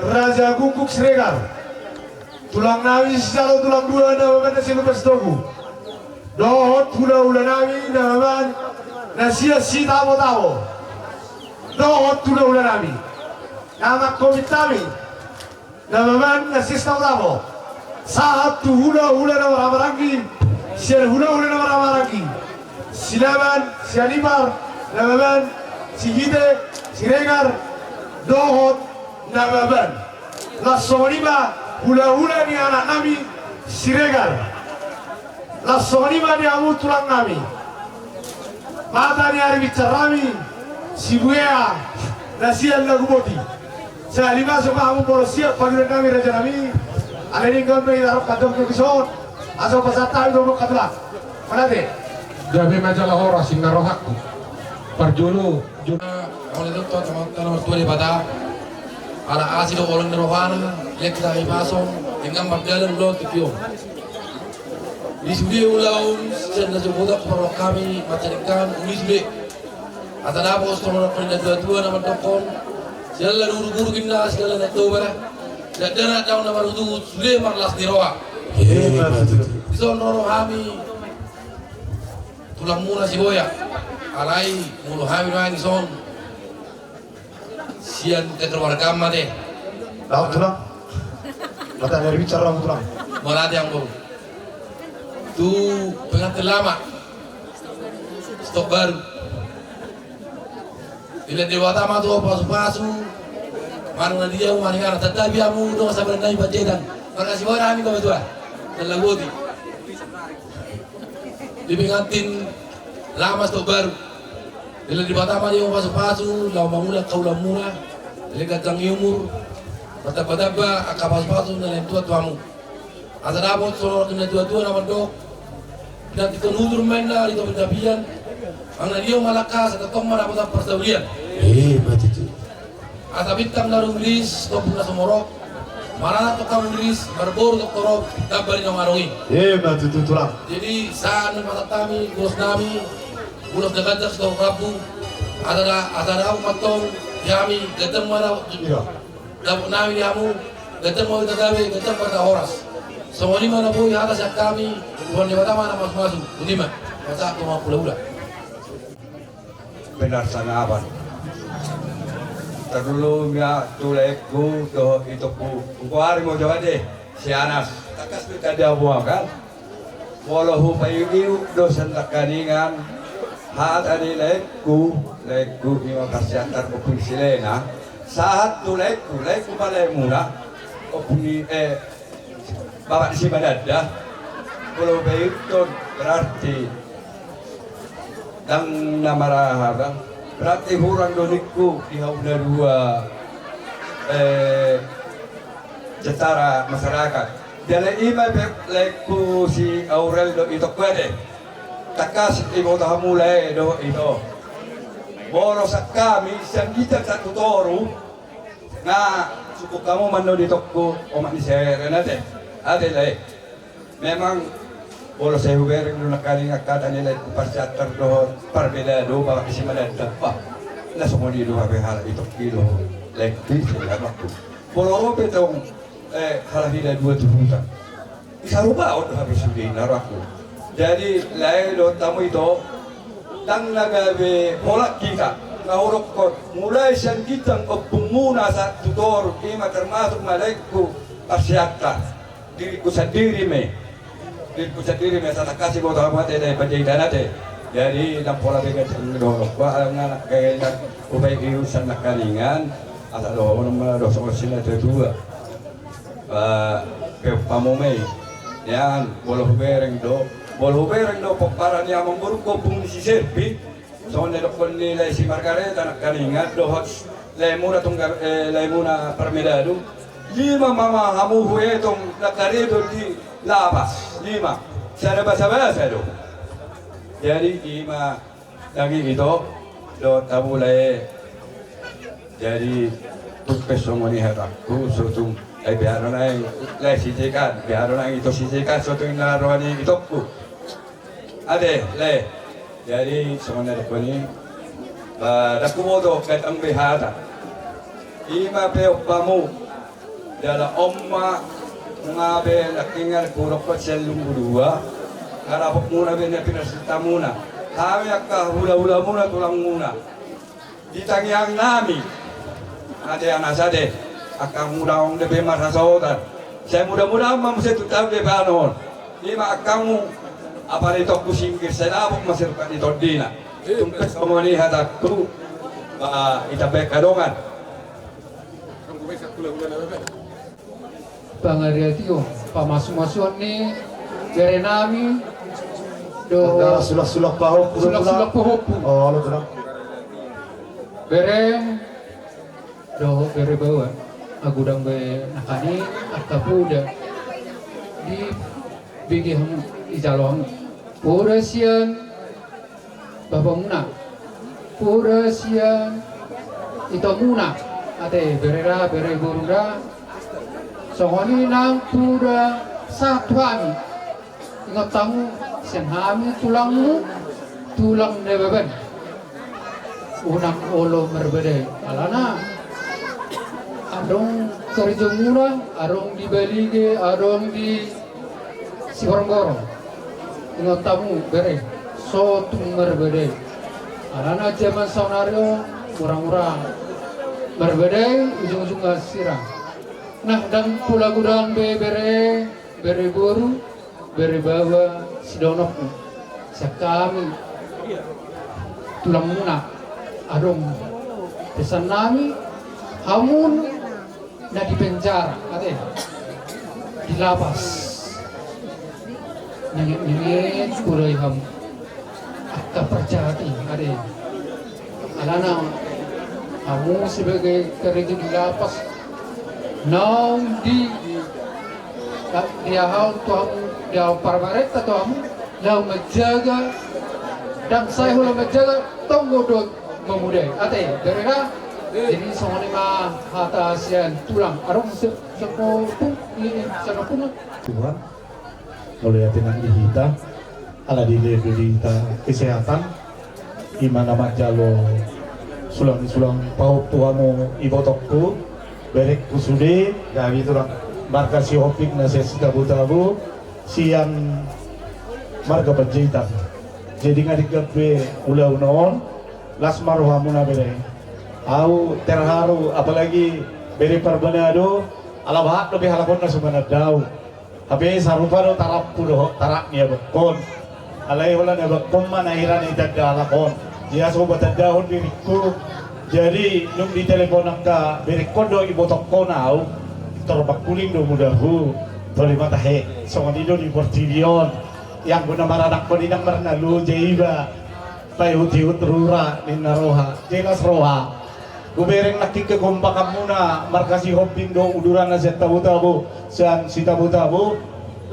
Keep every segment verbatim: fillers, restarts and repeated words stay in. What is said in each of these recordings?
Raja Guguk Siregar, tulang nami sisalo tulang dua Nababan na sian Lumban Sitogu, dohot hula-hula nami Nababan na sian Sitabo-tabo, dohot hula-hula nami na mangkominta hami Nababan na sian Sitabo-tabo, sahat tu hula-hula na marhaha-maranggi, sian hula-hula na marhaha-maranggi, Silaban, Sianipar, Nababan, Sihite, Siregar, dohot Nababan. Laos songon i ma hula-hula ni anak nami Siregar. Laos songon i ma di hamu tulang nami, mata ni ari binsar nami, Sibuea na sian Laguboti. Sai limaso ma hamu pola siap pangidoan nami raja nami. Alai denggan ma hita ro mandok di son, asa pasahat hami tu hamu angka tulang. Mauliate. Gabe ma jala horas ninna rohangku. Parjolo, jolo. Mauliate tu Amanta na martua Debata. Ala asi dohot holong ni rohana, lean hita hahipason, denggan mardalan ulaon tingki on. Di sude ulaon sian na so botohon parrohahon hami mansai denggan uli sude. Asa dapot songon na nidok ni natua-tua na mandokkon: Siala na gurgur ninna, siala na toba, siala na daong na marhutut, sude marlas ni roha. Ima tutu. Dison ro hami tulangmuna Sibuea. Alai molo hami nuaeng dison sian kekeluargaan ma ate. Laho tulang. Mata ni ari binsar laho tulang. Mauliate amangboru. Tu pengantin lama, stok baru. Dilehon Debata ma tu ho pasu-pasu, manang na dia hamu, manang na dia hamu, tanda hamu dongan sabaran nami Panjaitan. Marga Sibuea hami, Bapak Tua. Dalam boti. Di pengantin lama, stok baru. Dilehon Debata ma di ho pasu-pasu laho mangula angka ulaonmuna. Dilehon ganjang ni umur, martamba-tamba angka pasu-pasu na naeng tuat tu hamu. Asa dapot songon na nidok ni natua-tua na mandok: Pinantikhon hujur ma ninna di topi tapian, manang na dia hamu malangka, sai tongtong ma dapotan parsaulian. Ima tutu. Asa bintang na rumiris, tompul na sumorop, maranak tong hamu riris, marboru tong torop, tamba ni naung adong i. Ima tutu tulang. Jadi sahat ma pasahat hami ulos nami, ulos na ganjang sitorop rambu. Asa da, asa dapot ma antong di hami, ganjang ma da, dapot nami di hamu, ganjang ma hita gabe, ganjang ma hita horas. Songon i ma na boi hata sian hami, Tuhan Debata ma na masu-masu. Songon i ma. Pasahat tu hula-hula. Pinarsangapan. Tarlumobi ma tu laengku dohot itongku. Hugoari ma jo ate, si Anas. Tangkas do tanda hamu kan. Molo hupaihut-ihut do sian nangkiningan hata ni laengku, laengku ima Parsiantar, Ompu ni si Lena. Sahat tu laengku, laengku ma laemuna, Ompu ni, eh, Bapak ni si Madanda. Molo hupaihuthon berarti ndang na marhaha, berarti hurang do ningku di hamu na dua, eh, secara masyarakat. Jala ima pe laengku si Aurel dohot itongku ate. Tangkas diboto hamu lae dohot ito. Molo sian hami sian ginjang sahat tu toru, nga sungkun hamu ma annon di itongku, omak ni si Aurel ate. Ate lae. Memang molo sai hubereng do nangkiningan hata ni laengku Parsiantar dohot Parmedadu, Bapak ni si Madanda. Bah, na songon i do hape halak itongki dohot laengki, songon i do hape. Molo ro pe tong, eh, halak i na dua tu huta, disarupaon do hape sude ninna rohangku. Jadi lae dohot hamu ito, ndang na gabe holan hita na hudokkon mulai sian ginjang ompungmuna sahat tu toru, ima termasuk ma laengku Parsiantar. Diriku sandiri ma i. Diriku sandiri ma i, asa tangkas diboto hamu ate, Panjaitan ate. Jadi ndang pola be ganjang dohot ba anak-anak, ganjang hupaihut sian nangkiningan. Asa dohonon ma do songon si natua-tua. Ba, pe hamu ma i. Nian, molo hubereng do, molo hubereng do pomparan ni amangborungku, Ompung ni si Serpi. Songon na didokkon ni lae si Margareta nangkiningan dohot laemuna tunggal, eh, laemuna Parmedadu. Lima ma hamu huetong na karejo di lapas, lima. Sada basa-basa do. Jadi ima, dang i ito, dohot hamu lae. Jadi tung pe songon i hatangku, so tung, eh, beha do nai lae si Jekan, beha do nai ito si Jekan, so tung na roha ni itongku. Ate lae. Jadi songon na didokkon i, ba, ndang huboto ganjang be hata. Ima pe hamu, Jala on ma, nunga be nangkin hudok sian Lumbu Dua, nga dapot muna be na pinarsinta muna. Hami angka hula-hula muna, tulang muna. Di tangiang nami. Ate, Anas ate. Angka muna on dope marhasohotan. Sai mudah-mudahan ma muse tu taon depan on. Ima angkamu, apa ni tongku singgir, sai dapot ma sirpat ni tondina. Tung pe songon i hatangku. Ba, ita pe angka dongan. Pangariation, pamasu-masuon ni bere nami dohot sulak-sulak pahompu. Sulak-sulak pahompu. Oh, lo, tulang. Bere dohot bere baoa. Ahu godang be nangkin i, angka poda. Dibege hamu, dijalo hamu. Poda sian bapamuna, poda sian itomuna, ate, bere ra, bere boru ra. Songon i nang poda sahat tu hami. Ingot hamu, sian hami tulangmu, tulang Nababan. Unang olo marbadai, alana adong karejomuna, adong di Balige, adong di Siborongborong. Ingot hamu bere, so tung marbadai. Alana jaman saonari on mura-mura marbadai, ujung-ujungna sirang. Nah, ndang pola godang be bere, bere boru, bere baoa, sidohononku. Sian hami tulangmuna, adong pesan nami, hamu na di penjara, ate, di lapas. Ninget-ninget hudai hamu, angka parjahat i, ate. Alana hamu sebagai karejo di lapas, naung di, di aha on tu hamu, di aha on, parmarenta tu hamu, laho manjaga, ndang sai holan manjaga, tonggo dohot mamodai. Ate, bere ra. Jadi songon i ma hata sian tulang. Adong se-, sepupu, i, sepupu. Tuhan, molo ia tenang di hita, ala dilehon do di hita kesehatan, ima na manjalo sulang-sulang pahompu hamu ibotongku, berengku sude, gabe tulang marga Sihombing na sian Sitabo-tabo, sian marga Panjaitan. Jadi nga denggan be ulaon on, las ma rohamuna bere. Au terharu, apalagi bere Parmana do, ala bahat dope halak on na so mananda au. Hape sarupa do tarapku dohot tarak ni abangkon. Alai holan abangkon ma na hira na itanda halak on. Ia so hupatandahon diringku. Jadi dung ditelepon angka berengkon dohot ibotongkon au, tor mangkuling do mudahu. Tole ma tahe, songon i do di portibi on. Ia anggo na maranakkon i ndang marna loja iba. Paihut-ihut rura ninna roha, jelas roha. Hubereng nangkin kekompakanmuna marga Sihombing dohot uduran na sian Tabo-tabo, sian Sitabo-tabo.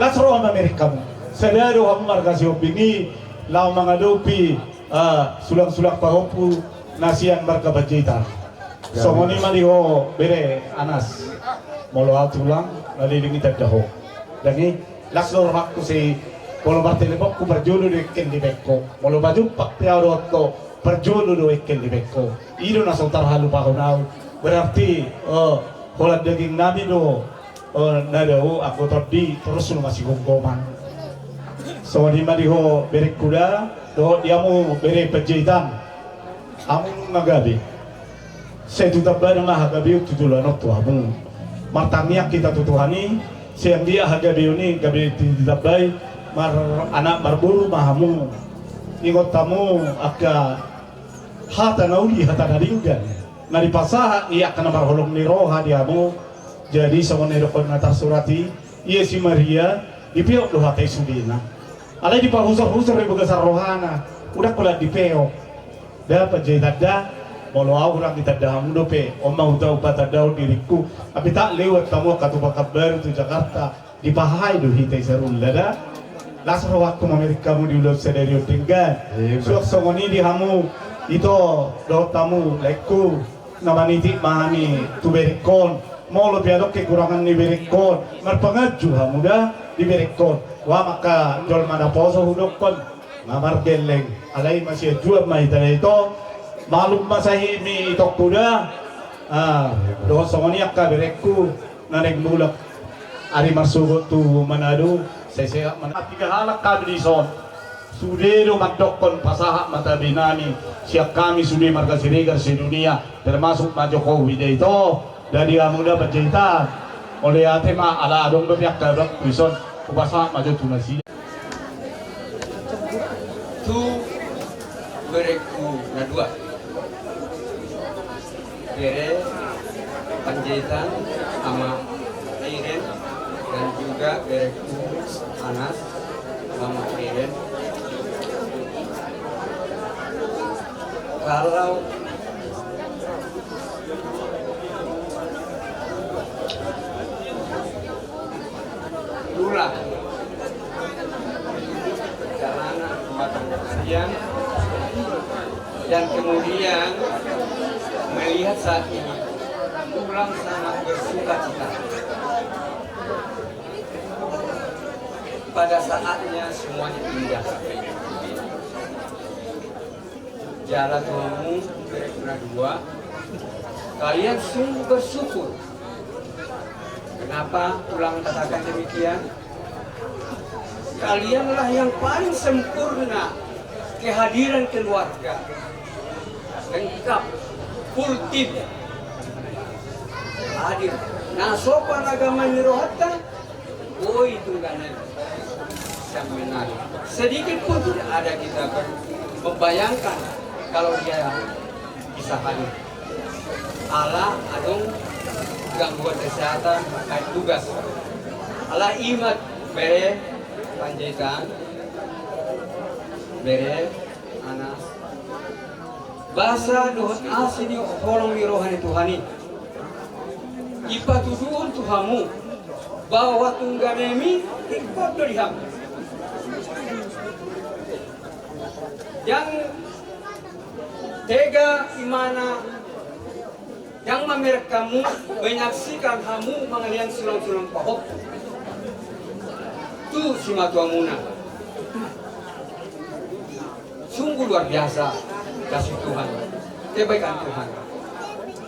Las roha mamereng hamu. Sada do hamu marga Sihombing i laho mangadopi, eh, sulang-sulang pahompu na sian marga Panjaitan. Songon i ma di ho bere Anas. Molo au tulang, na leleng itanda ho. Ndang i, las do rohangku, sai molo martelepon ho parjolo do engkel dibaen ho. Molo pajumpang pe au dohot ho, parjolo do engkel dibaen ho. I do na so tarhalupahon au. Berarti, eh, holan daging nami do, eh, na dao anggo tondi, torus nunga sigomgoman. Songon i ma di ho berengku da, dohot di hamu bere Panjaitan. Hamu nunga gabe. Sai tu tambana ma hagabeon tu joloan on tu hamu. Martangiang hita tu Tuhan i, sai anggiat hagabeon i gabe ditambai, maranak marboru ma hamu. Ingot hamu angka hata na uli, hata na denggan na dipasahat ni angka na marholong ni roha di hamu. Jadi songon na didokkon na tarsurat i, ia si Maria dipeop do hata i sudena. Alai dipahusor-husor di bagasan rohana, unang holan dipeop. Da Panjaitan da, molo au hurang ditanda hamu dope, on ma huta hupatandahon diringku. Tapi tak lewat hamu angka Tupakan Baru tu Jakarta, dipahahai do hita i sarulla da. Las rohangku mamereng hamu di ulaon sadari on denggan. Suang songon i di hamu ito dohot hamu laengku. Na manitik ma hami tu berengkon. Molo pe adong kekurangan ni berengkon, marpanganju hamu da di berengkon. Ua ma angka jolma na poso hudokkon, nga margelleng. Alai masianjuan ma hita da ito. Malum ma sahitmi itongku da. Ah, dohot songon i angka berengku. Na naeng mulak ari marsogot tu Manado, sai sehat ma. Piga halak hami dison. Sude do mandokkon pasahat ma tabe nami sian hami sude marga Siregar sedunia, termasuk ma jo ho, bida ito. Jadi hamu da Panjaitan, mauliate ma, ala adong dope angka abangku dison, hupasahat ma jo tu nasida. Tu berengku na dua, bere Panjaitan, Ama Iren, dan juga berengku Anas, Mama Iren. Kalau tulang jalanan rumah tangga kalian, dan kemudian melihat saat ini tulang sangat bersuka cita. Pada saatnya semuanya indah. Jala tu hamu berengku na dua, kalian sungguh bersyukur. Kenapa tulang katakan demikian? Kalianlah yang paling sempurna kehadiran keluarga. Lengkap, full team. Hadir. Na sopan agama ni rohanta, boi tungganna. Sedikit pun tidak ada kita ber-, membayangkan kalau dia bisa hadir. Ala adong gangguan kesehatan terkait tugas. Alai ingat, bere Panjaitan, bere Anas. Basa dohot asi ni holong ni roha ni Tuhan i, ipatuduhon tu hamu bahwa tungganemi ingkon do di hamu. Ndang tega imana, ndang mamereng hamu menyaksikan hamu mangalehon sulang-sulang pahompu tu simatuamuna. Sungguh luar biasa kasih Tuhan, kebaikan Tuhan.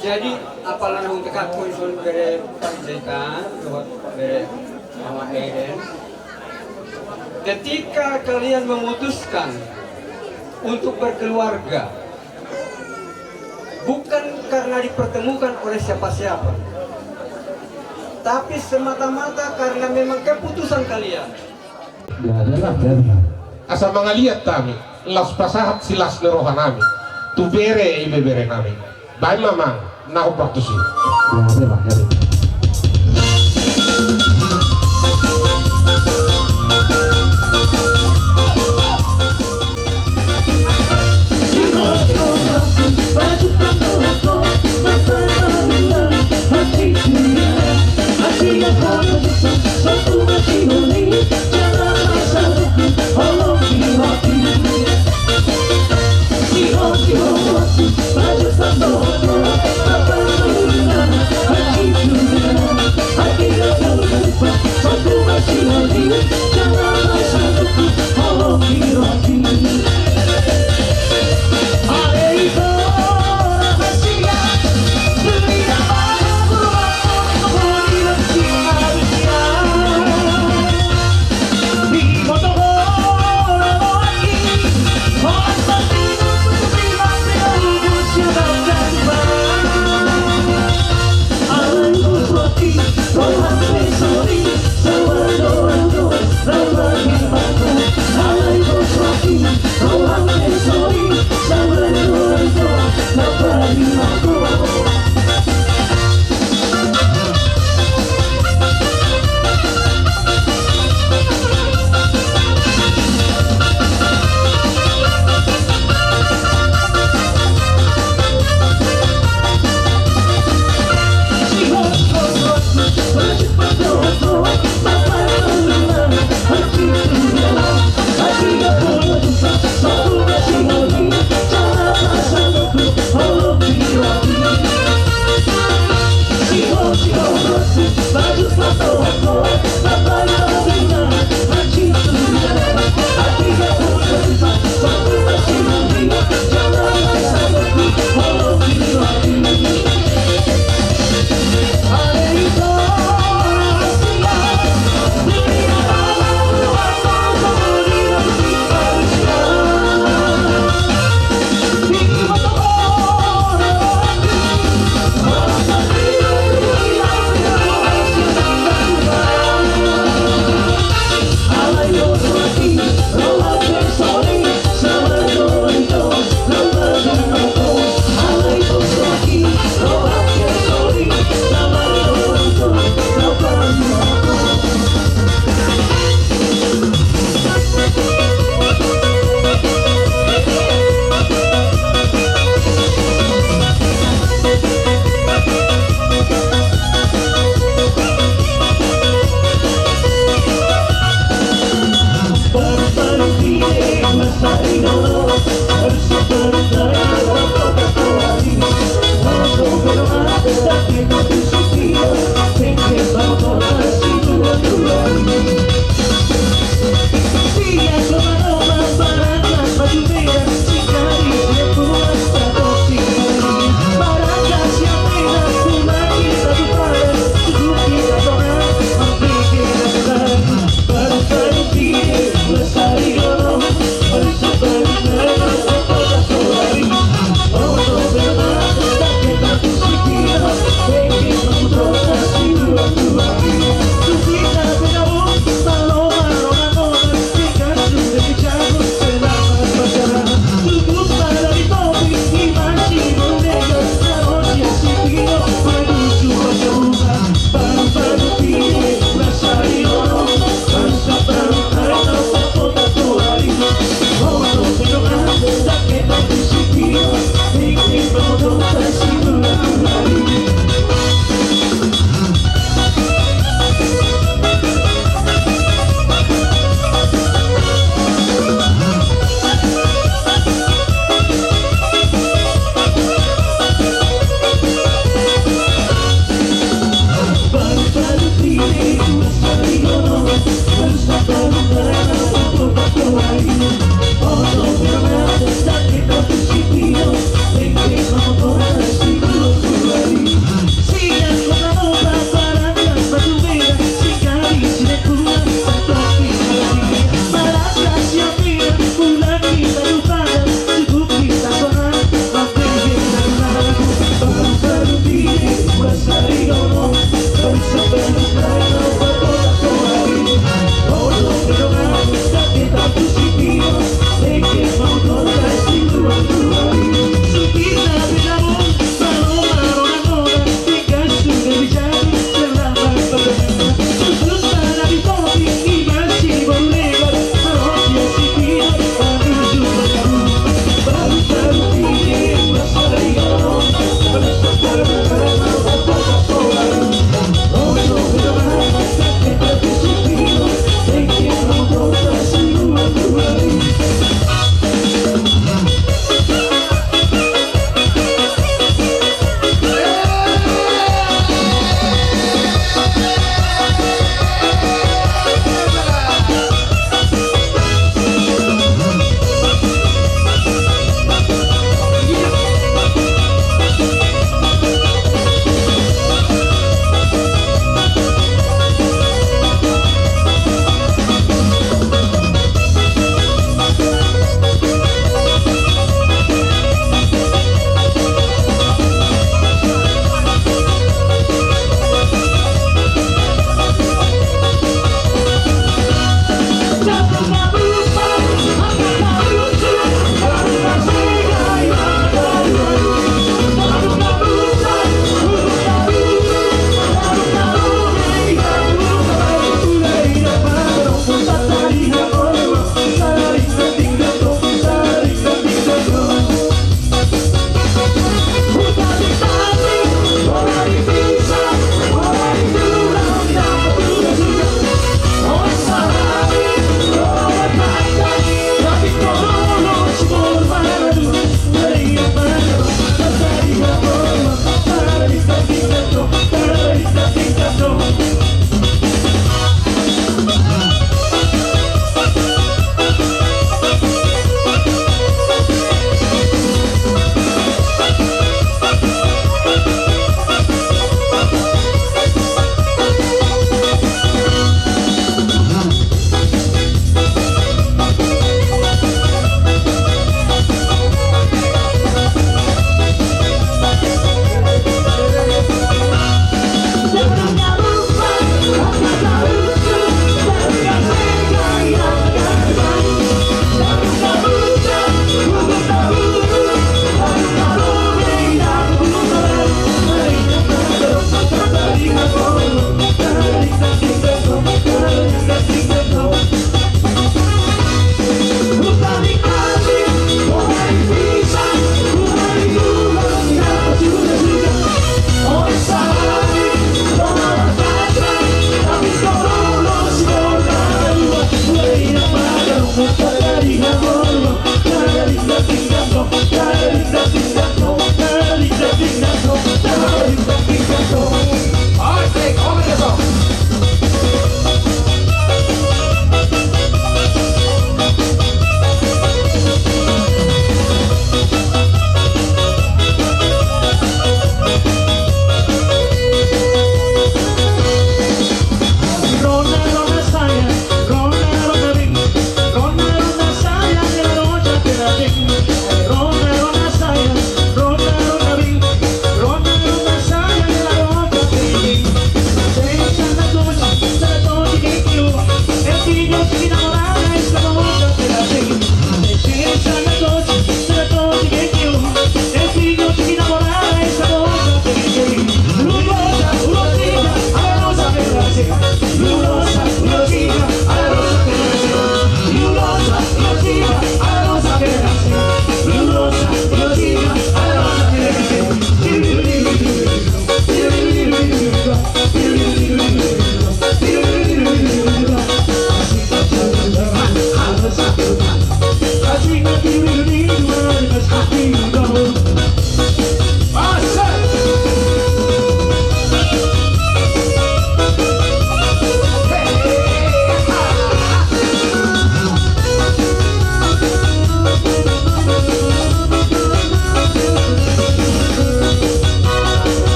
Jadi, apala na hutangkashon bere Panjaitan dohot bere Mama Eden, ketika kalian memutuskan untuk berkeluarga, bukan karena dipertemukan oleh siapa-siapa, tapi semata-mata karena memang keputusan kalian. Jadi lah, jadi lah. Asa mangaliat hami, laos pasahat silas ni roha nami tu bere, ibebere nami. Baen ma amang, na hombar tusi. Jadi lah, jadi.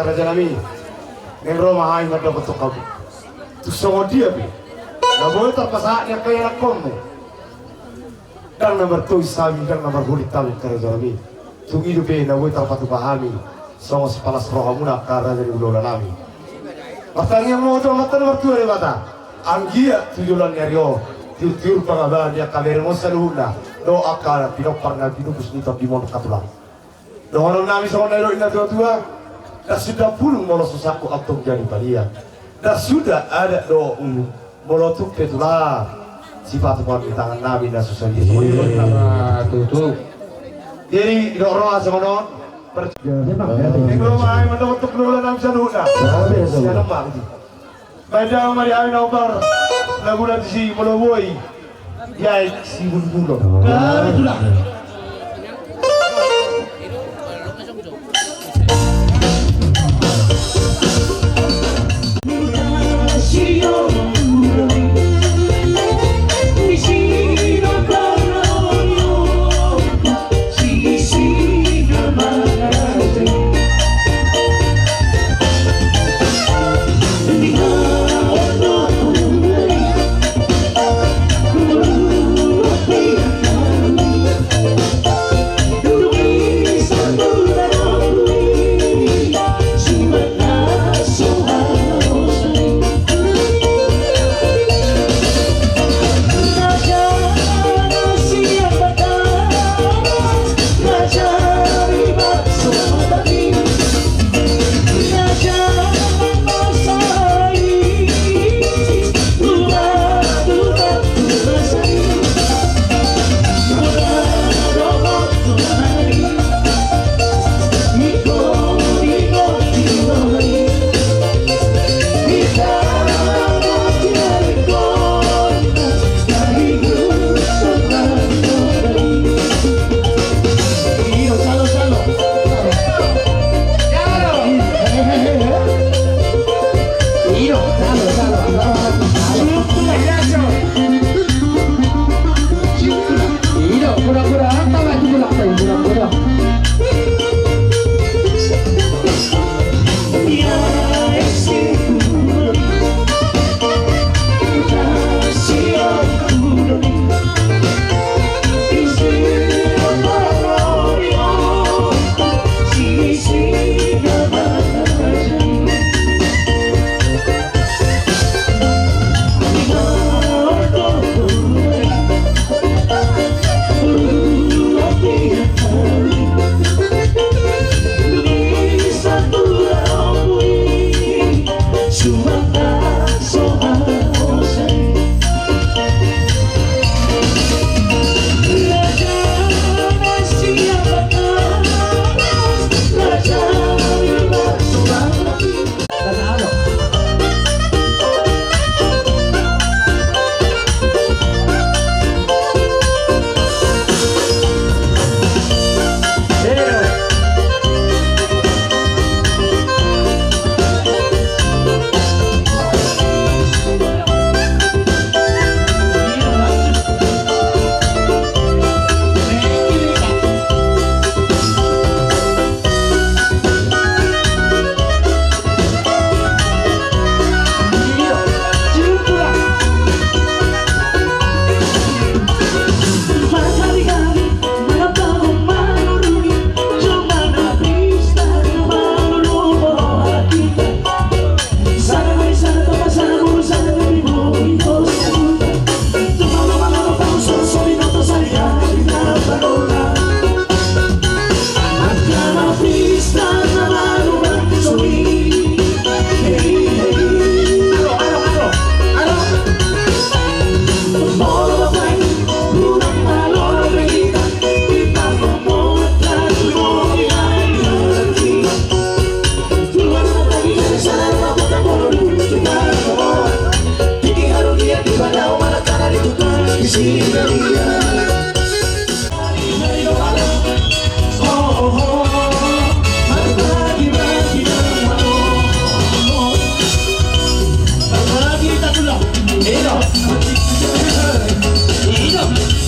Raja nami, naeng ro ma hami mandapothon hamu. Tung songon dia pe na boi tarpasahat ni angka ianakhonmu, ndang na martois hami, ndang na marholit hami angka raja nami. Tung i dope na boi tarpatupa hami songon sipalas rohamuna angka raja ni hulahula nami. Martangiang ma hita tu Amanta na martua Debata, anggiat tu joloan ni ari on tiur-tiur pangabahan ni angka bereng on saluhutna dohot angka pinompar na pinupus ni tondi on hatulang. Dohonon nami songon na nidok ni natuatua: Ndang suda bulung molo so sangkut antong jadi palian, ndang suda adat dohot ulung molo tung pe tulang, sipatupaon ni tangan nami na so sadia. Songon i ma. Tutu. Jadi didok roha songon on. Naeng ro ma hami mandapothon hulahula nami saluhutna. Sian on ma. Baen damang ma di hami na hombar laguna disi molo boi di Aek Sibulbulon.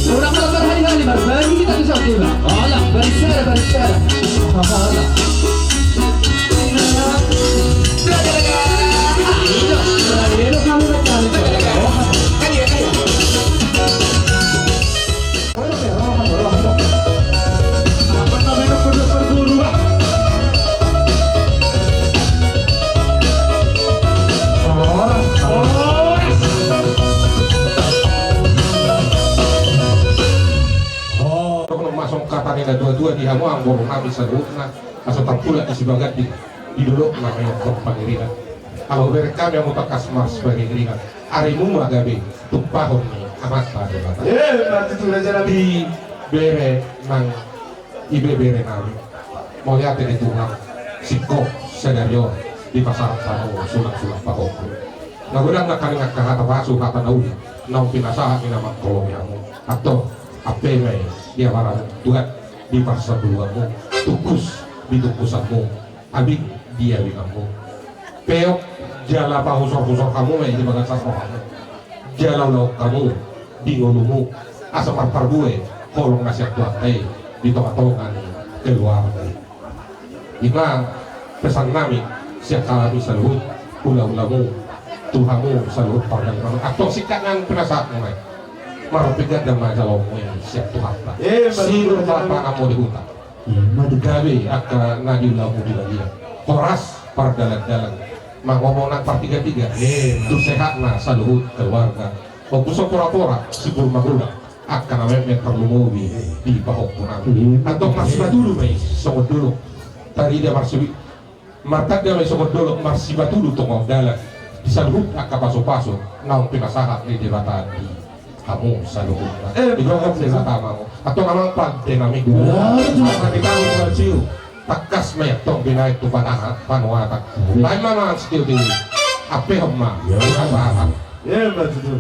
Orang kalau berhari-hari berbagi kita bisa juga. Alah, berbicara, berbicara. Alah. Songon hata ni na tua-tua di hamu amang boru nami saluhutna, asa tarpulak di sibaganding, di dolok nami on pangiringan. Ala hubereng hami hamu tangkas marsipangiringan, arimu ma gabe tumpahon ni Amanta Debata. Eh, martutu raja nami. Di bere nang ibebere nami. Mauliate di Tuhan, singkop sadari on dipasahat hamu sulang-sulang pahompu. Na godang nangkaning angka hata pasu, hata na uli naung pinasahat ni na mangkoloi hamu. Antong, ampe ma i di abaranmu, tuat di parsabuluanmu, tungkus di tungkusanmu, abing di abinganmu. Peop jala pahusor-husor hamu ma i di bagasan rohamu. Jala ulaon hamu di ngolumu, asa marparbue holong na sian Tuhanta i di tonga-tonga ni keluarga i. I ma pesan nami sian hami saluhut hula-hulamu tu hamu saluhut pardalananmu. Antong singkat nang pinasahatmu ma i. Marpingganda ma jaloonmu i sian Tuhanta. Eh, baru sinur sahat panganmu di huta. Ima di gabe angka na di ulaonmu di balian. Horas pardalan-dalan. Mangomo nang partiga-tiga. Eh, tu sehatna saluhut keluarga. Ompu so pora-pora, sipur magodang. Angka na metmet tarlumobi di pahompu nami. Antong marsipatudu ma i songon dolok. Tarida marsibi-, martanda ma i songon dolok marsipatudu tonga dalan. Di saluhut angka pasu-pasu naung pinasahat ni Debata di hamu saluhutna. Eh, di gogom Debata ma hamu. Antong amang pande nami. Angka di tahu marsiu. Tangkas ma i antong binahen tu panahan panuatan. Lain ma mangan sitio-tio. Ampehon ma. Apa-apa. Eh, baru tutu.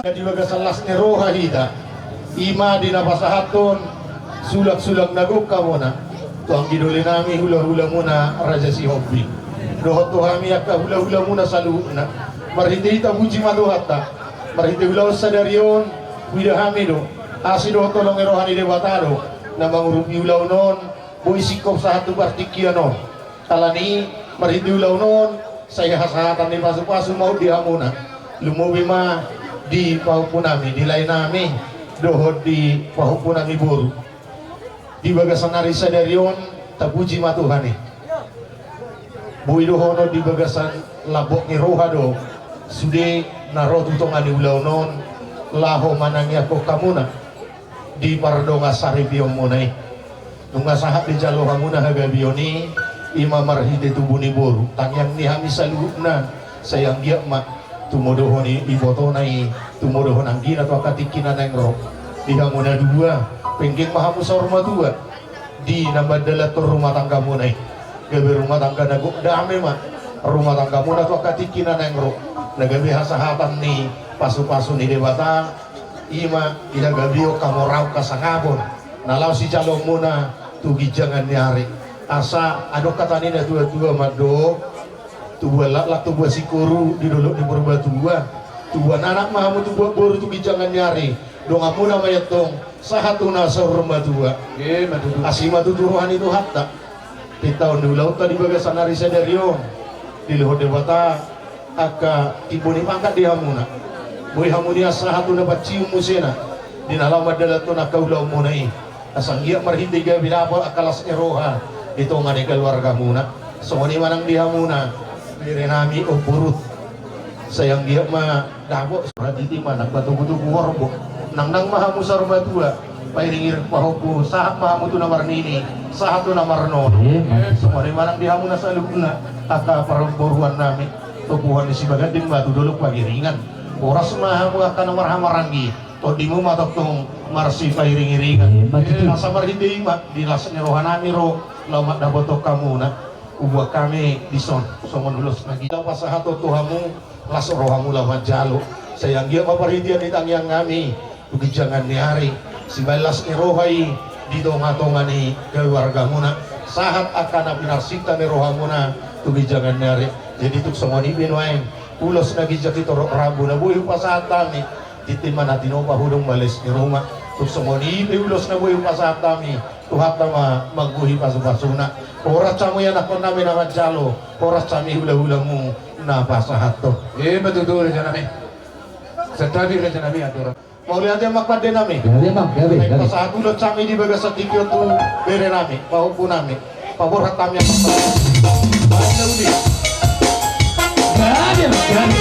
Di bagasan las ni roha hita, ima di na pasahathon sulang-sulang na gok hamuna tu anggi doli nami hula-hulamuna Raja Sihombing. Dohot tu hami angka hula-hulamuna saluhutna. Marhite i tapuji ma Tuhanta. Marhite ulaon sadari on, huida hami do. Asi dohot holong ni roha ni Debata do na mangurupi ulaon on, boi singkop sahat tu partingkian on. Alani i, marhite ulaon on, sai hasahatan ni pasu-pasu ma on di hamuna. Lumobi ma di pahompu nami, di lae nami, dohot di pahompu nami boru. Di bagasan ari sadari on, tapuji ma Tuhan i. Boi dohonon di bagasan lambok ni roha do sude na ro tu tonga ni ulaon on, laho manangiangkon hamuna di pardongan saripionmuna i. Nunga sahat dijalo hamuna hagabeon i, ima marhite tubu ni boru, tangiang ni hami saluhutna, sai anggiat ma tumodohon i ibotona i, tumodohon anggina tu angka tingki na naeng ro. Di hamu na dua, penggeng ma hamu saur matua di na mandalanhon rumah tanggamuna i. Gabe rumah tangga na gok, dame ma rumah tanggamuna tu angka tingki na naeng ro. Na gabe hasahatan ni pasu-pasu ni Debata, ima di hagabeon, hamoraon, hasangapon na laho sijaloonmuna tu ginjangan ni ari. Asa adong hata ni na tua-tua mandok, tubuan laklak, tubuan singkoru di dolok ni Purbatua. Tubuan anak ma hamu, tubuan boru tu ginjangan ni ari. Donganmuna ma i antong sahat tu na saur matua. Eh, ima tutu. Asi ma tutu roha ni Tuhanta. Pinta on ni ulaonta di bagasan ari sadari on. Dilehon Debata angka timbo ni pangkat di hamuna. Boi hamu nian sahat tu na pancium musena di na laho mandalanhon angka ulaonmuna i. Asa anggiat marhite i gabe dapot angka las ni roha di tonga ni keluargamuna. Songon i ma nang di hamuna bere nami, Ompu Ruth. Sai anggiat ma dapot. Berarti i ma nang patubu-tubu horbo. Nang, nang ma hamu saur matua, pairing-iring pahompu, sahat ma hamu tu na marnini, sahat tu na marnono. Songon i ma nang di hamuna saluhutna angka parboruan nami. Topuhon ni Sibaganding ma tu dolok pangiringan. Horas ma hamu angka na marhaha maranggi. Tondimu ma tongtong marsipairing-iringan. Asa marhite i ma di las ni roha nami ro laho mandapothon hamuna. Hubuat hami dison songon ulos na gijang pasahaton tu hamu, las rohamu laho manjalo. Sai anggiat ma parhitean ni tangiang nami tu ginjangan ni ari, sibaen las ni roha i di tonga-tonga ni keluargamuna. Sahat angka na pinarsinta ni rohamuna tu ginjangan ni ari. Jadi tung songon i be nuaeng ulos na ginjang di torop rambu na boi hupasahat hami. Tintin ma na tinopa, hudon ma les ni ruma. Tung songon i pe ulos na boi hupasahat hami, Tuhanta ma manggohi pasu-pasuna. Horas hamu ianakhon nami na manjalo, horas hami hula-hulamu na pasahathon. Ima tutu raja nami. Santabi raja nami, aturan. Mauliate ma pande nami. Gabe ma, gabe, gabe. Pasahat ulaon nami di bagasan tingki on tu bere nami, pahompu nami. Paborhat nami. Baik, na uli. Gabe ma, gabe.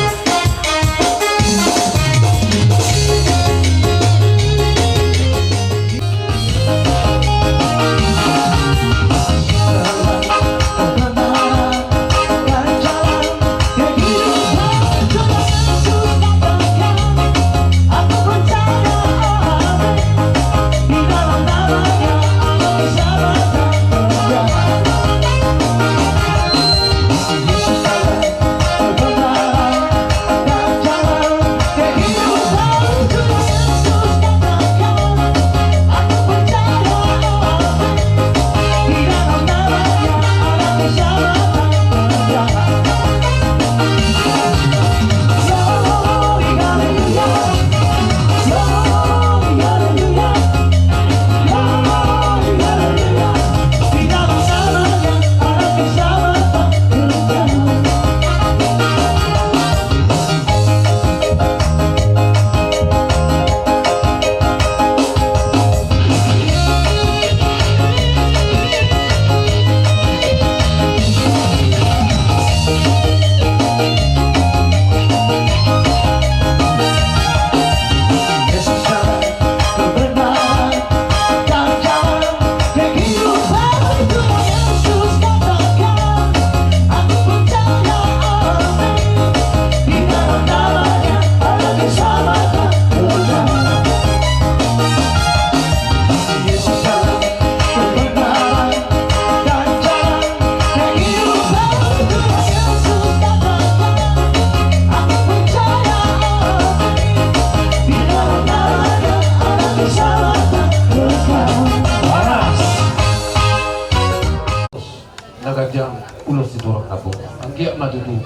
Na ganjang ulos di torop na bung. Anggiat ma tutu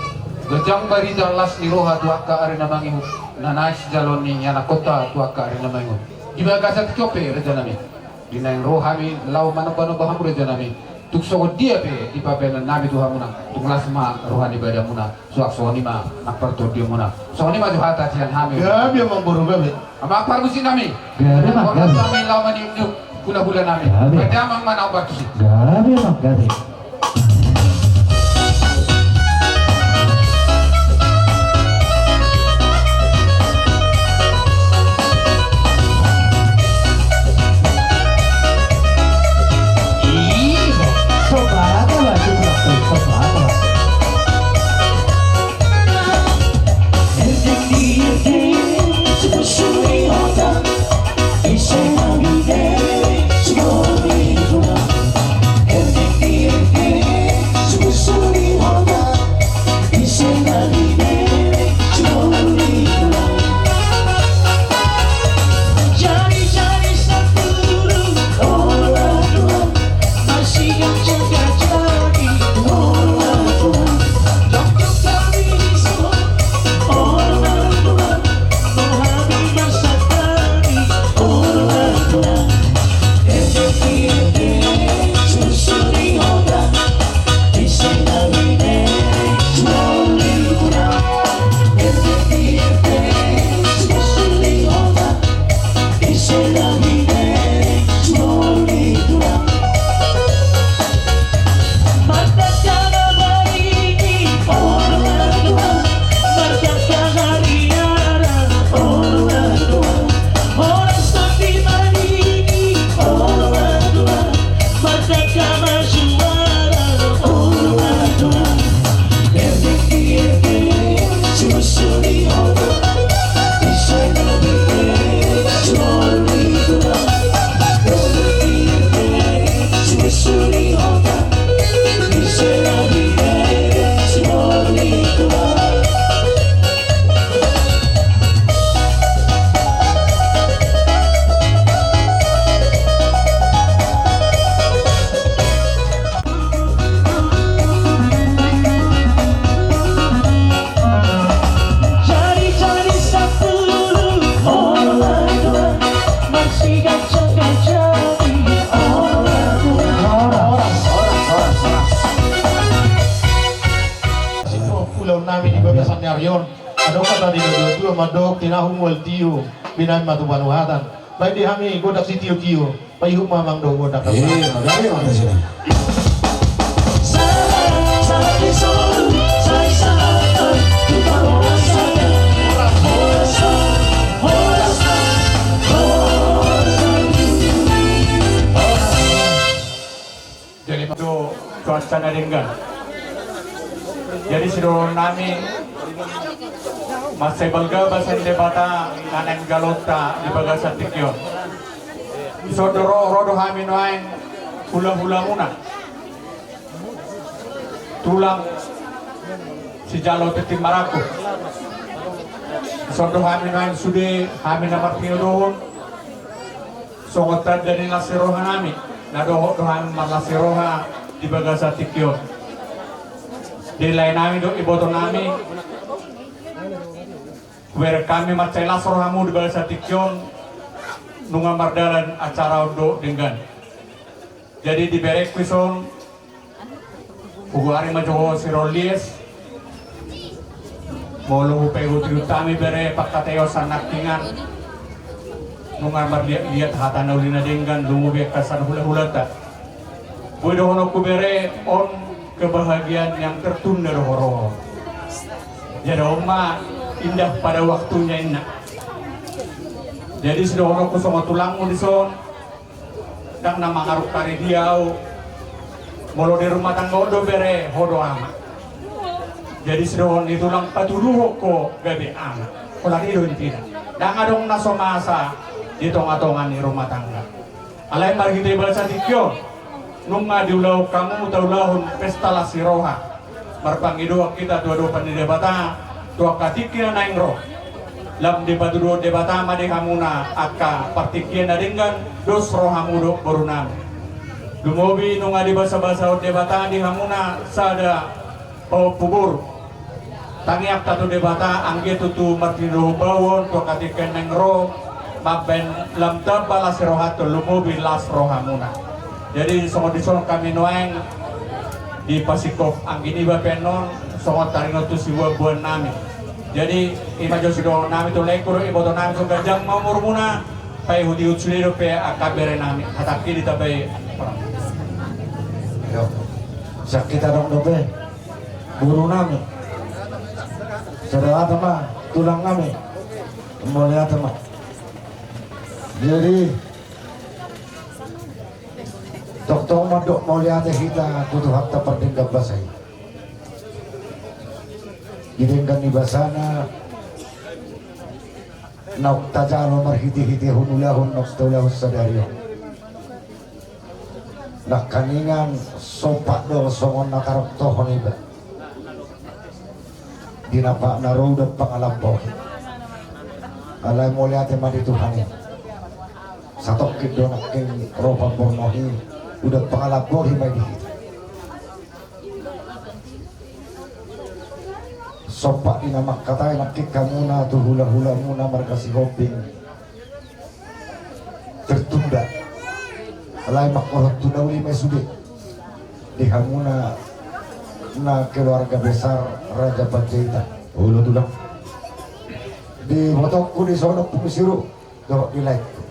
ganjang barita las ni roha tu angka ari na mangihut, na naeng sijaloon ni ianakhonta tu angka ari na mangihut. Di bagasan tingki on pe, raja nami, di naeng ro hami laho manomba-nomba hamu, raja nami, tung songon dia pe di pambahenan nami tu hamuna, tung las ma roha ni badanmuna, suang songon i ma nang partondionmuna. Songon i ma jo hata sian hami. Gabe, amang boru, gabe. Amang parmusik nami. Gabe ma, gabe. Hami laho maniupniup hulahula nami. Gabe. Berarti amang ma na parmusik. Gabe ma, gabe. Ulaon nami di bagasan ni ari on. Adong hata ni natuatua mandok: Tinahu mual tio, Binaen ma tu panuhatan. Baen di hami gondang sitio-tio. Paihut ma amang dohot gondang. Eh, magari ma di sini. Jadi, tu cuaca na denggan. Jadi, sidohonon nami, mansai balga basa ni Debata na naeng galonta di bagasan tingki on. Dison do ro, ro do hami nuaeng hula-hulamuna. Tulang sijalo tintin marangkup. Dison do hami nuaeng sude hami na martinodohon. Songon tanda ni las ni roha nami, na dohot do hami marlas ni roha di bagasan tingki on. Di lae nami dohot iboto nami, hubereng hami mansai las rohamu di bagasan tingki on, nunga mardalan acara on dohot denggan. Jadi di berengku dison, hugoari ma jo ho si Rollies. Molo hupaihut-ihut hami bere pangkataion sian nangkiningan, nunga marliat-liat hata na uli na denggan, lumobi angka sian hula-hulanta. Boi dohononku bere, on kebahagiaan yang tertunda do ho ro. Jadi on ma indah pada waktunya inna. Jadi sidohononku songon tulangmu dison, ndang na mangarungkari dia au. Molo di rumah tangga on do bere, ho do ama. Jadi sidohonon ni tulang, patuduhon ho gabe ama. Holan i do intina. Ndang adong na so masa di tonga-tonga ni rumah tangga. Alai marhite bagasan tingki on, nunga diulahon hamu taulahon pesta las ni roha. Marpangidoan hita tu adopan ni Debata tu angka tingki na naeng ro. Lam dipatuduhon Debata ma di hamuna angka partingkian na denggan, dos rohamu dohot boru nami. Lumobi nunga dibasa-basahon Debata di hamuna sada pahompu boru. Tangiangta tu Debata anggiat tutu martinodohon baoa on tu angka tingki na naeng ro, mambaen lam tamba las ni rohanta, lumobi las rohamuna. Jadi songon dison hami nuaeng dipasingkop anggi niba pe annon, songon taringot tu siboan-boan nami. Jadi i ma jo sidohonon nami tu laengku dohot iboto nami, so ganjang ma umurmuna, paihut-ihut sude dope angka bere nami, hatangki ditambai. Yo. Sian hita adong dope boru nami. Sada hata ma tulang nami. Mauliate ma. Jadi tongtong mandok mauliate hita tu Tuhanta pardenggan basa i. Di denggan ni basana naung tajalo marhite-hite hon ulaon naung taulahon sadari on. Nangkiningan sompat do songon na tarongtohon iba. Di na pa na ro uda pangalambohi. Alai mauliate ma di Tuhan i. Satongkin do nangkin ro pamborngin i, uda pangalambohi ma i di hita. Sompat di na mangkatai nangkin hamuna tu hula-hulamuna marga Sihombing tertunda. Alai mangkorhon tu na uli ma i sude di hamuna na keluarga besar Raja Panjaitan. Olo tulang. Di botongku di sono pung siru dohot di laengku.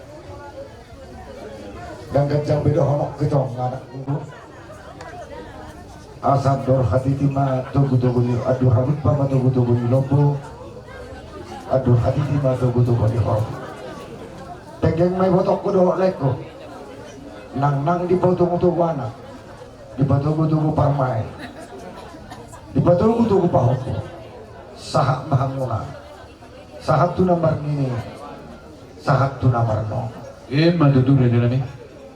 Ndang ganjang be dohonon hita on anak mulu. Asa andor hatiti ma togu-togu ni, andor halumpang ma togu-togu ni lombu. Andor hatiti ma togu-togu ni horbo. Tenggeng ma i botongku dohot laengku. Nang nang dipatogu-togu anak, dipatogu-togu parumaen, dipatogu-togu pahompu. Sahat ma hamuna. Sahat tu na marnini, sahat tu na marnono. Ima tutu raja nami.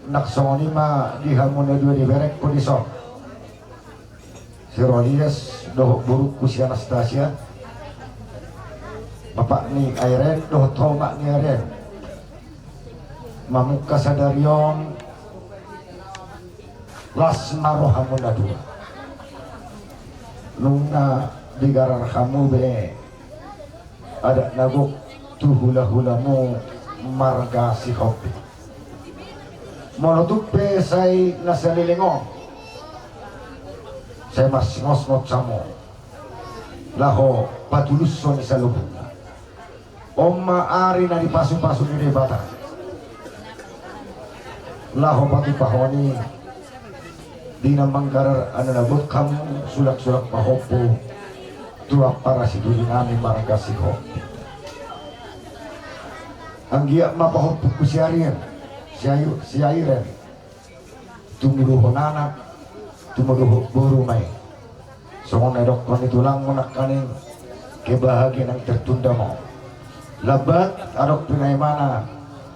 Nang songon i ma di hamu na dua di berengku dison. Si Rolias dohot borungku si Anastasia. Bapak ni Airen dohot omak ni Airen. Mamungka sadari on las ma rohamu na dua. Nunga digarar hamu be adat na gok tu hula-hulamu marga Sihombing. Molo tung pe sai na saleleng on, sai marsingosngot hamu laho patulushon i salobutna. On ma ari na dipasupasu ni Debata laho patupahon i. Di na manggarar anak na bot hamu sulak-sulak pahompu tu ampara siduri nami marga Sihombing. Anggiat ma pahompungku si Arien, si Ayu, si Airen, tumuduhon anak, tumuduhon boru ma i. Songon na didokkon ni tulangmu nangkaning, kebahagiaan yang tertunda ma on. Lambat adong pinaimana,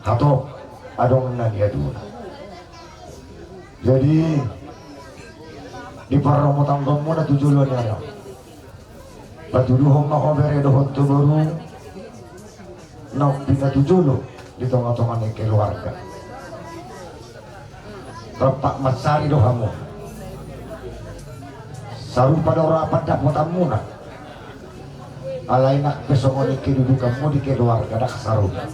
hatop adong na niaduna. Jadi di parromo tanggonmuna tu jolo ni ari on, patuduhon ma ho bere dohot tu boru naung pinatujolo di tonga-tonga ni keluarga. Rap mansari do hamu. Sarupa do ra pandapotanmuna. Alai nang pe songon i kedudukanmu di keluarga ndang sarupa.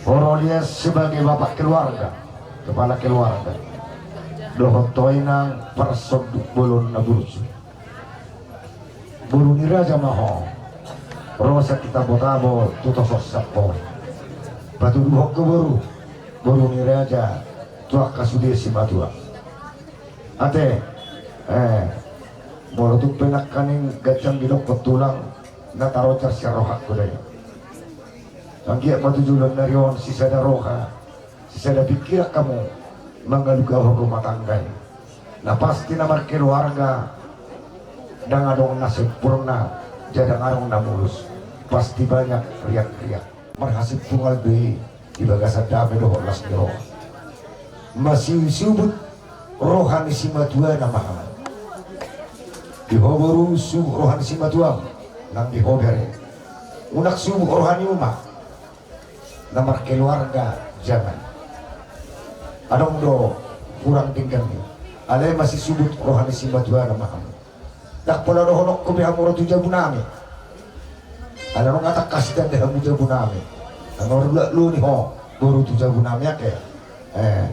Ho Rolian sebagai bapak keluarga, kepala keluarga, dohot ho inang parsonduk bolon na burju. Boru ni raja ma ho. Ro sian tabo-tabo tu toso sampori. Patuduhon ho boru, boru ni raja tu angka sude simatua. Ate, eh, molo tung pe nangkaning ganjang didokkon tulang, na tarojar sian rohangku do i. Anggiat ma tu joloan ni ari on sisada roha, sisada pingkiran hamu mangalugahon rumah tangga i. Na pasti na markeluarga ndang adong na sempurna, jala ndang adong na mulus. Pasti banyak riak-riak. Marhasimpungan do i di bagasan dame dohot las ni roha. Masisubut roha ni simatuana ma hamu. Di ho boru subut roha ni simatuam, nang di ho bere. Unang subut roha ni uma. Na markeluarga jangan. Adong do hurang denggan i. Alai masisubut roha ni simatuana ma hamu. Ndang pola dohononku be hamu ro tu jabu nami. Alai adong na tangkas ditanda hamu jabu nami. Nang ro luat lu ni ho boru tu jabu nami ate. Eh,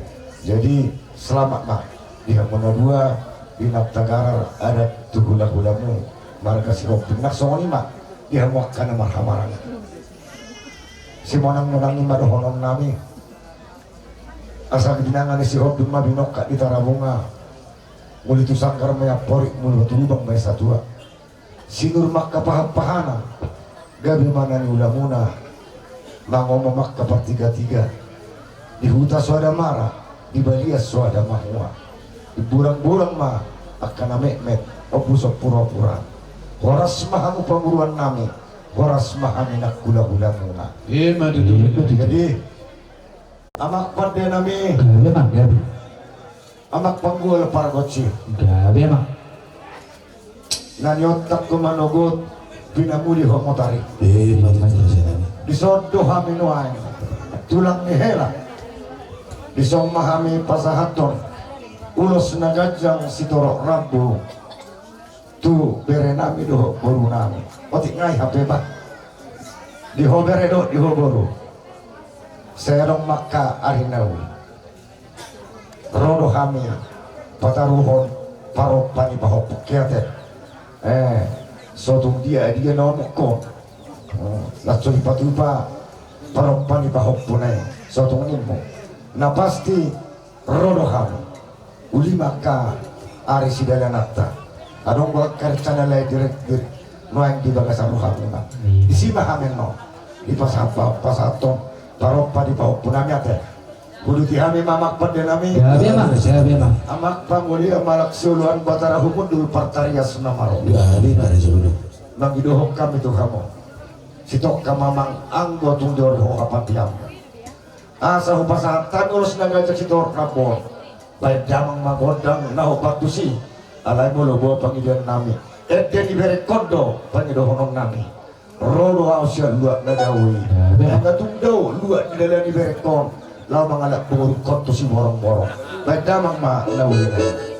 jadi selamat ma di hamu na dua, di na tagarar adat tu hula-hulamu marga Sihombing. Nang songon i ma di hamu angka na marhamaranggi. Simonang-monang i ma dohonon nami. Asa binanga ni Sihombing ma binongkak di Tarabunga. Muli tu sanggar ma i amporik, muli tu lubang ma i satua. Sinur ma angka pahan-pahanan, gabe ma na niulamuna. Mangomo ma angka partiga-tiga. Di huta so ada mara, di balian so ada mahua. Di burang-burang ma angka na metmet, ombus ompur-ompuran. Horas ma hamu pamoruan nami. Horas ma hami nang hula-hulamuna. Ima tutu. Jadi, amang pande nami. Gabe ma, gabe. Amang panggual pargonsi. Gabe ma. Na niontak ho manogot, pinamuli ho motari. Ima tutu. Dison do hami nuaeng tulang ni hela. Dison ma hami pasahathon ulos na ganjang sitorop rambu tu bere nami dohot boru nami. Otik ngai hape bah. Di ho bere dohot di ho boru. Sai adong ma angka ari na uli. Ro do hami pataruhon parompa ni pahompu kiate. Eh, sotung dia dia na omuk ho. Hmm, langsung dipatupa parompa ni pahompu na i. Sotung nimmu. Na pasti ro do hami. Uli ma angka ari sidalananta. Adong do angka rencana lain di, di, nuaeng di bagasan rohamuna. Disi ma hami annon dipasahat, pasahathon parompa ni pahompu nami ate. Huduti hami ma amang pande nami. Gabe ma, gabe ma. Amang pangoli, amang sioloan, Batara Humundul partarias na maroro. Gabe ma, gabe ma. Mangidohon hami tu hamu. Sitongka ma amang, anggo tung jor ho hapan di hamu. Asa hupasahat hami ulos na ganjang sitorop rambu on. Baen damang ma gondang na hombar tusi. Alai molo boha pangidoan nami, ende ni berengkon do pangidohonon nami. Ro do ahu sian luat na dao i. Nunga tung dao luat ni dala ni berengkon laho mangalap borungkon tu Siborongborong. Baen damang ma na uli nai.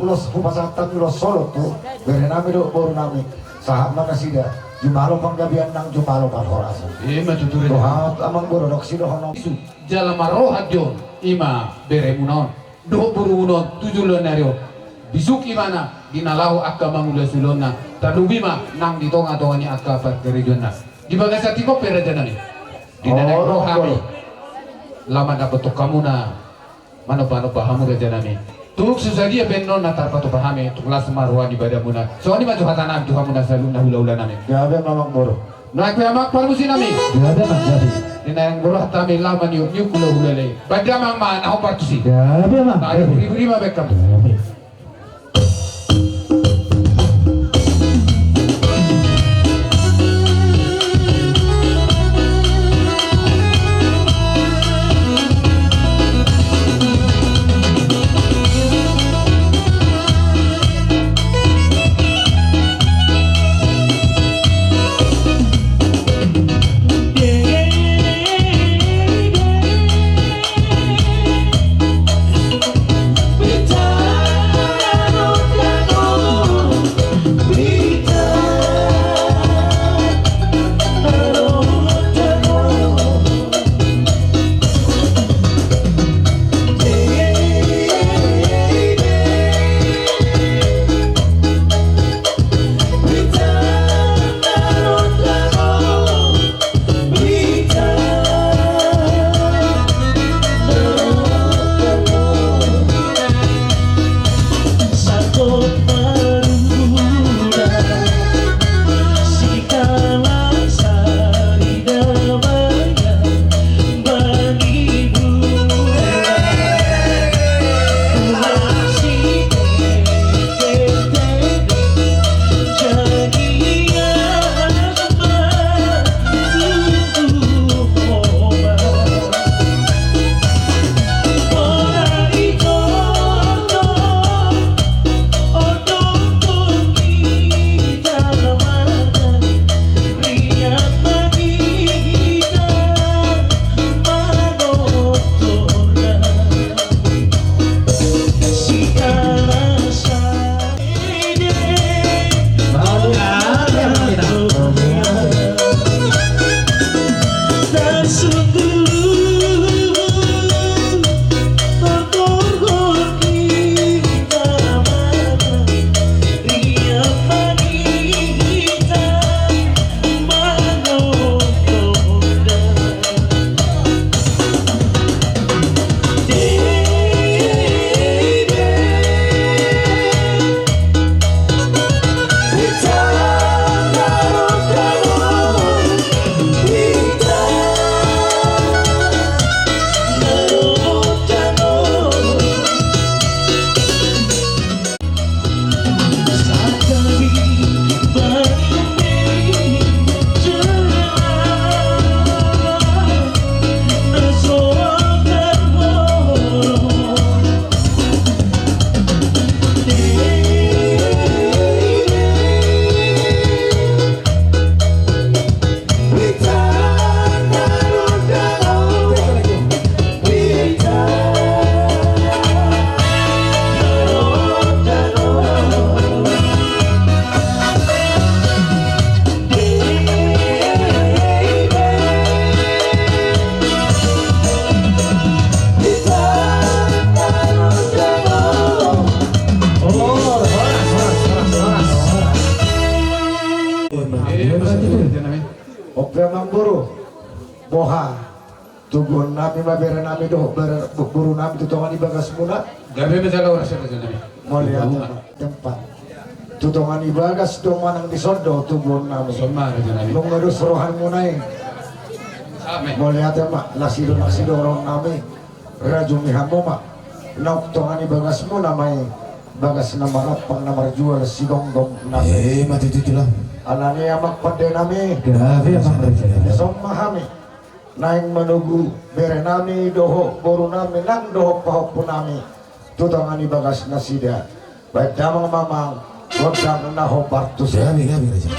Los hupasahat hami ulos holong tu bere nami dohot boru nami. Sahat ma nasida, jumalo panggabean nang jumalo parhorasan. Ima tutu, raja. Dohot amang boru, dok sidohonon. Jala marroha di on, ima beremuna on dohot borumuna on tu joloan ni ari on. Bisuk ibana di na laho angka mangula ulaonna, tarlumobi ma nang di tongatonga ni angka parkarejoanna. Di bagasan tingki on pe, raja nami, di na naeng ro hami laho mandapothon hamuna, manombanomba hamu, raja nami. Tung so sadia pe annon na tarpatupa hami, tung las ma roha ni badanmuna. Songon i ma tu hata nami tu hamuna saluhutna hulahula nami. Gabe ma, amang boru. Nunga pe, amang parmusi nami. Gabe ma, gabe. Di na naeng ro hami laho maniukniuk hulahula i, baen damang ma na hombar tusi. Gabe ma, gabe. Ribori ma baen hamu. Gabe. Oke, amang boru. Boha. Tubuhon nami ma bere nami dohot bere, bo-, boru nami tu tonga ni bagasmuna. Gabe ma jala horas, raja nami. Mauliate ma. Tempat. Tu tonga ni bagas do manang dison do tubuhon nami. Dison ma, raja nami. Nunga dos rohamuna i. Amen. Mauliate ma, las i do, las i do roha nami. Rajumi hamu ma. Naung tonga ni bagasmuna ma i. Bagas na marampang na marjual sigomgom nami. Eh, mati tu tulang. Alani i, amang pande nami. Gabe, amang pande nami. Dison ma hami. Naeng manogu bere nami dohot boru nami nang dohot pahompu nami tu tonga ni bagas nasida. Baen damang ma, amang, gondang na hombar tusi. Gabe, gabe, raja.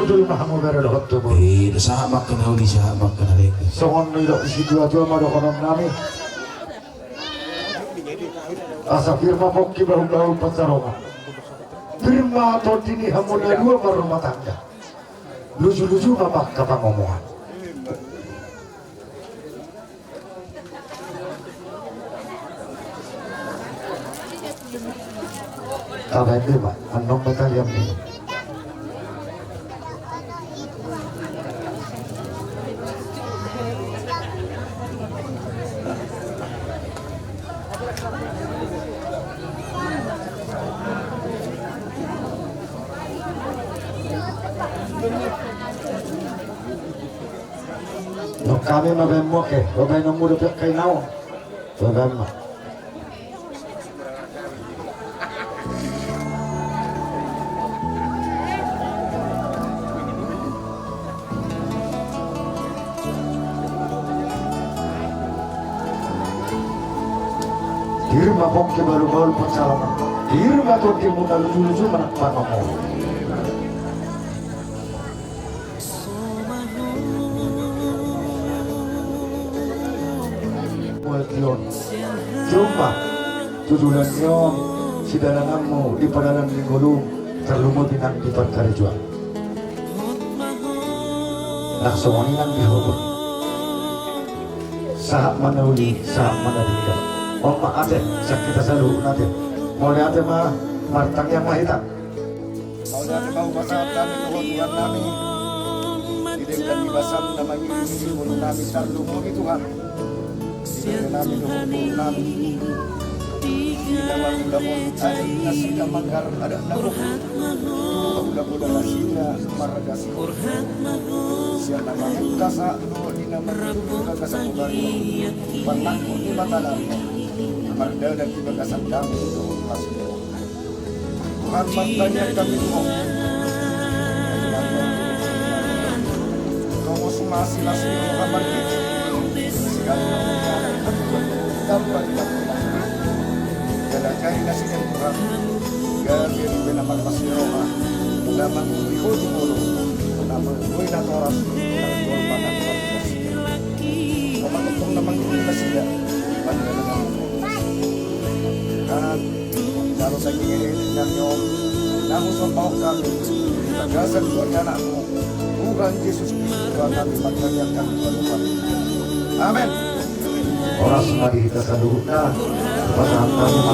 Betul, Mahamudara dohot tu, Bro. Iya, sahat ma angka na uli, sahat ma angka na denggan. Songon nidok ni situatua ma dohonon nami. Asa pir ma pongki bahul-bahul pansarongan. Pir ma tondi ni hamu na dua marrumah tangga. Luju-luju ma angka pangomoan. Tabaen be ma, annon ma talian be. Nunga hami ma baen mu, oke, baen mu dope angka ina on. Baen ma. Pir ma pongki bahul-bahul pansarongan. Pir ma tondimuna luju-luju ma angka pangomoan. Mual tion. Jumpa. Tudulan ni on, sidalananmu di padalan ni ngolu, tarlumobi nang di parkarejoan. Nang songon i nang di hobon. Sahat ma na uli, sahat ma na denggan. On ma ate, sian hita saluhutna ate. Mauliate ma, martangiang ma hita. Mauliate ma hupasahat hami tu Ho Tuhan nami. Di denggan ni basam na mangiringiring ngolu nami, tarlumobi Tuhan. Di bere nami dohot boru nami. Di na mangulahon adat nasida manggarar adat na boru. Mangulahon nasida marga Sihon. Sian na mamungka sahat dohot di na martutur di bagasan hobari on. Panangkok ni mata nami. Mardalan di bagasan damang dohot las ni roha. Tuhan, martangiang hami tu Ho. Tongon sumasilas ni roha marhite. Sian na mangulahon adat na boru. Tamba di na mangulahon. Jala jari nasida Tuhan. Gabe dope na marlas ni roha. Na mangulahon tu boru. Na mangulahon natoras. Na mangulahon natoras. Pamatongtong na mangulahon nasida. Pangulahon nasida. Tuhan, jalo saja ngehe nami on, na husomba hami, di bagasan keluarga anakmu, Tuhan Jesus Kristus, Tuhan nami, martangiang hami tu Tuhan. Amen. Horas ma di hita saluhutna, pasahat hami ma.